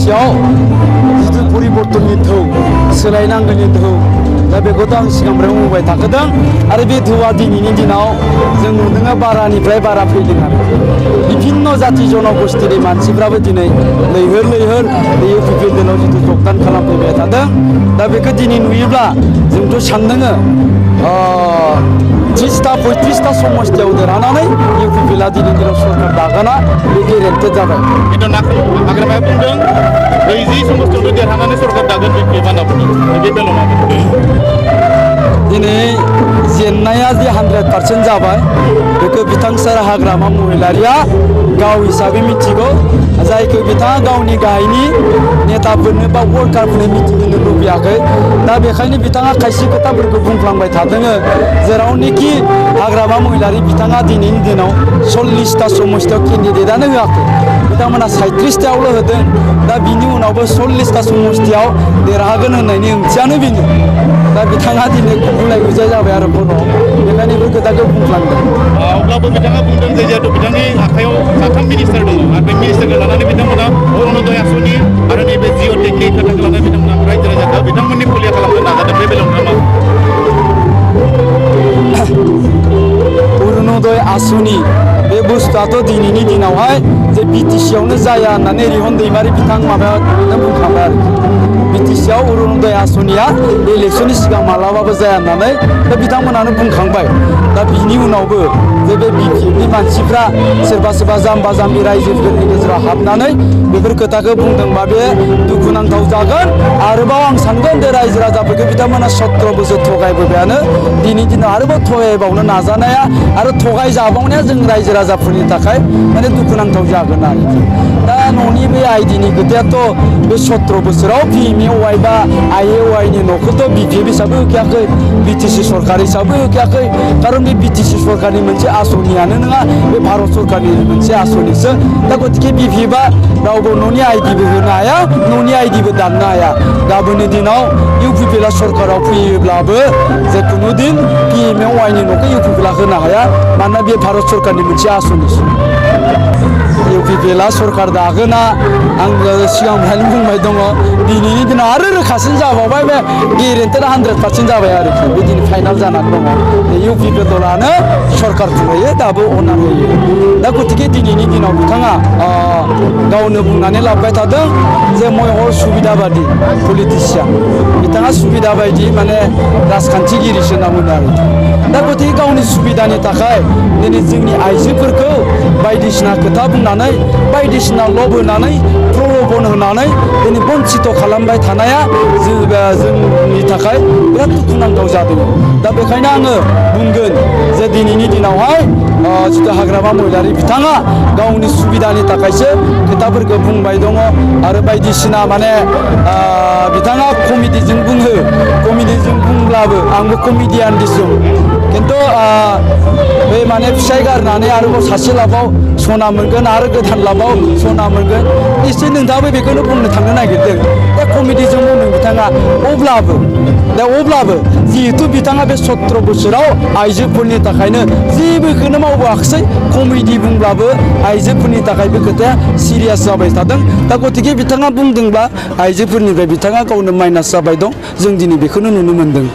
BTCआव जिथु परिबर्तननि धौ सोलायनांगौनि धौ दा बेखौथ' आं सिगांनिफ्राय बुंबाय थाखादों आरो बे धौआ दिनैनि दिनाव जों नुदों बारानिफ्राय बारा फैदों आरो बिभिन्न जाति जनगोष्ठीनि मानसिफ्राबो दिनै लैहोर लैहोर इउपिपिएलआव जिथु जगदान खालामफैबाय थादों दा बेखौ दिनै नुयोब्ला जोंथ' सानदों 30टा 35टा समस्थियाव देरहानानै इउपिपिएलआ दिनैनि दिनाव सरकार दागोना बे गेरेन्टेड जाबाय। खिन्थु हाग्रामाया बुंदों 30 समस्थियावनो देरहानानै सरकार दागोन होनना बुंदों बे बेलायाव मा दिनै जेननाया जे 100% जाबाय बेखौ बिथां सार हाग्रामा महिलारिया गाव हिसाबै मिथिगौ जायखौ बिथाङा गावनि गाहायनि नेताफोरनो बा वर्कारफोरनो मिथिहोनो लुबैयाखै दा बेखायनो बिथाङा खायसे खोथाफोरखौ बुंफ्लांबाय थादों जेरावनोखि हाग्रामा महिलारि बिथाङा दिनैनि दिनाव 40टा समस्थियाव केन्डिडेटआनो होआखै बिथांमोना 37टायावल' होदों दा बिनि उनावबो 40टा समस्थियाव देरहागोन होननायनि ओंथियानो बेनो दा बिथाङा दिनै गुलाय गुजाय जाबाय आरो खर'आव बेखायनो बे खोथाखौ बुंफ्लांदों। अब्लाबो बिथाङा बुंदों जे जिहेतु बिथांनि आखायाव 3 मिनिस्टार दङ आरो बे मिनिस्टारखौ लानानै बिथांमोना अरुणोदय आसनि आरो नैबे जिअ'टेकनि खोथाखौ लानानै बिथांमोना रायजो राजाखौ बिथांमोननि फलिया खालामनो नाजादों बे बेलायाव मा अरुणोदय आसनि बे बुस्थुआथ' दिनैनि दिनावहाय जे बिटिसिआवनो जाया होननानै रिहन दैमारि बिथां माबायानो बुंखाबाय आरोखि बिटिसिआव अरुणोदय आसनिया इलेक्सननि सिगां मालाबाबो जाया होननानै दा बिथांमोनानो बुंखांबाय दा बिनि उनावबो जे बे बिपिएफनि मानसिफ्रा सोरबा सोरबा जाम्बा जाम्बि रायजोफोरनि गेजेराव हाबनानै बेफोर खोथाखौ बुंदोंबा बे दुखुनांथाव जागोन आरोबाव आं सानगोन जे रायजो राजाफोरखौ बिथांमोना 17 बोसोर थगायबोबायानो दिनैनि दिनाव आरोबाव थगायबावनो नाजानाया आरो थगाय जाबावनाया जों रायजो राजाफोरनि थाखाय माने दुखुनांथाव जागोन आरोखि दा न'नि बे आइडिनि खोथायाथ' बे 17 बोसोराव PMAY बा IAY नि न'खौथ' BPF हिसाबै होखायाखै बिटिसि सरकार हिसाबै होखायाखै खारन बे बिटिसि सरकारनि मोनसे आसनियानो नङा बे भारत सरकारनि मोनसे आसनिसो दा गतिके BPFआ रावबो न'नि आइडिबो होनो हाया न'नि आइडिबो दाननो हाया गाबोननि दिनाव इउपिपिएलआ सरकाराव फैयोब्लाबो जे कुनु दिन PMAY नि न'खौ इउपिपिएलआ होनो हाया मानोना बे भारत सरकारनि मोनसे आसनिसो इउपिपिएलआ सरकार दागोना आङो सिगांनिफ्रायनो बुंबाय दङ दिनैनि दिनाव आरो रोखासिन जाबावबाय बे गेरेन्टेड 100% जाबाय आरोखि बे दिनै फाइनाल जानानै दङ इउपिपिएल दलानो सरकार खुंहोयो दाबो अनार होयो दा गतिके दिनैनि दिनाव बिथाङा गावनो बुंनानै लाबोबाय थादों जे महर सुबिदाबादि पलिटिसियान बिथाङा सुबिदा बायदि माने राजखान्थिगिरिसो होनना बुङो आरोखि दा गतिके गावनि सुबिदानि थाखाय दिनै जोंनि आइजोफोरखौ बायदिसिना खोथा बुंनानै बायदिसिना लब होनानै प्रलोभन होनानै दिनै बन्सित खालामबाय थानाया जोंनि थाखाय बिराद दुखुनांथाव जादों दा बेखायनो आङो बुंगोन जे दिनैनि दिनावहाय जिथु हाग्रामा महिलारि बिथाङा गावनि सुबिदानि थाखायसो खोथाफोरखौ बुंबाय दङ आरो बायदिसिना माने बिथाङा कमिटिजों कमिटिजों बुंब्लाबो आंबो कमिडियान दिसुं खिन्थु बे माने फिसाइ गारनानै आरोबाव सासे लाबाव सना मोनगोन आरो गोदान लाबाव सना मोनगोन एसे नोंथाङाबो बेखौनो बुंनो थांनो नागिरदों दा कमिटिजों बुंदों बिथाङा अब्लाबो जिहेतु बिथाङा बे 17 बोसोराव आइजोफोरनि थाखायनो जेबोखौनो मावबोआखिसै कमिटि बुंब्लाबो आइजोफोरनि थाखाय बे खोथाया सिरियास जाबाय थादों दा गतिके बिथाङा बुंदोंब्ला आइजोफोरनिफ्राय बिथाङा गावनो माइनास जाबाय दं जों दिनै बेखौनो नुनो मोनदों।